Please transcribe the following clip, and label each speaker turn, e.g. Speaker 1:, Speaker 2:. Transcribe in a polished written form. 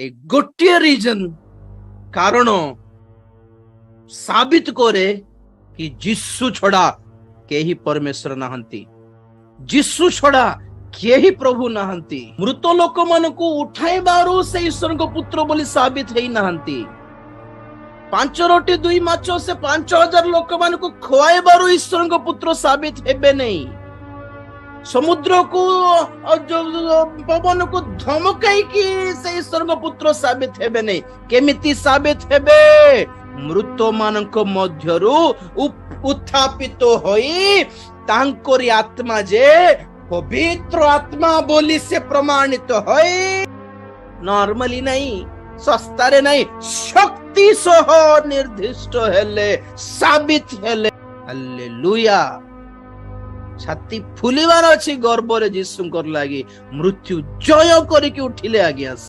Speaker 1: ଏ ଗୋଟିଏ ରିଜନ, କାରଣ ସାବିତ କରେ କି ଯୀଶୁ ଛଡା କେହି ପରମେଶ୍ୱର ନାହାନ୍ତି, ଯୀଶୁ ଛଡା କେହି ପ୍ରଭୁ ନାହାନ୍ତି। ମୃତ ଲୋକମାନଙ୍କୁ ଉଠାଇବାରୁ ସେ ଈଶ୍ୱରଙ୍କ ପୁତ୍ର ବୋଲି ସାବିତ ହେଇନାହାନ୍ତି। ପାଞ୍ଚ ରୋଟି ଦୁଇ ମାଛ ସେ 5000 ଲୋକମାନଙ୍କୁ ଖୁଆଇବାରୁ ଈଶ୍ୱରଙ୍କ ପୁତ୍ର ସାବିତ ହେବେ ନାହିଁ। ସମୁଦ୍ରକୁ, ପବନକୁ ଧମକାଇକି ସେ ଈଶ୍ୱରଙ୍କ ପୁତ୍ର ସାବିତ ହେବେ ନାହିଁ। କେମିତି ସାବିତ ହେବେ? ମୃତ ମାନଙ୍କ ମଧ୍ୟରୁ ଉତ୍ଥାପିତ ହୋଇ ତାଙ୍କରି ଆତ୍ମା ଯେ ପବିତ୍ର ଆତ୍ମା ବୋଲି ସେ ପ୍ରମାଣିତ ହୋଇ, ନର୍ମାଲି ନାହିଁ, ଶସ୍ତାରେ ନାହିଁ, ଶକ୍ତି ସହ ନିର୍ଦ୍ଦିଷ୍ଟ ହେଲେ, ସାବିତ ହେଲେ। ହାଲେଲୁୟା! ଛାତି ଫୁଲିବାର ଅଛି ଗର୍ବରେ ଯୀଶୁଙ୍କର ଲାଗି। ମୃତ୍ୟୁ ଜୟ କରିକି ଉଠିଲେ ଆଜ୍ଞା।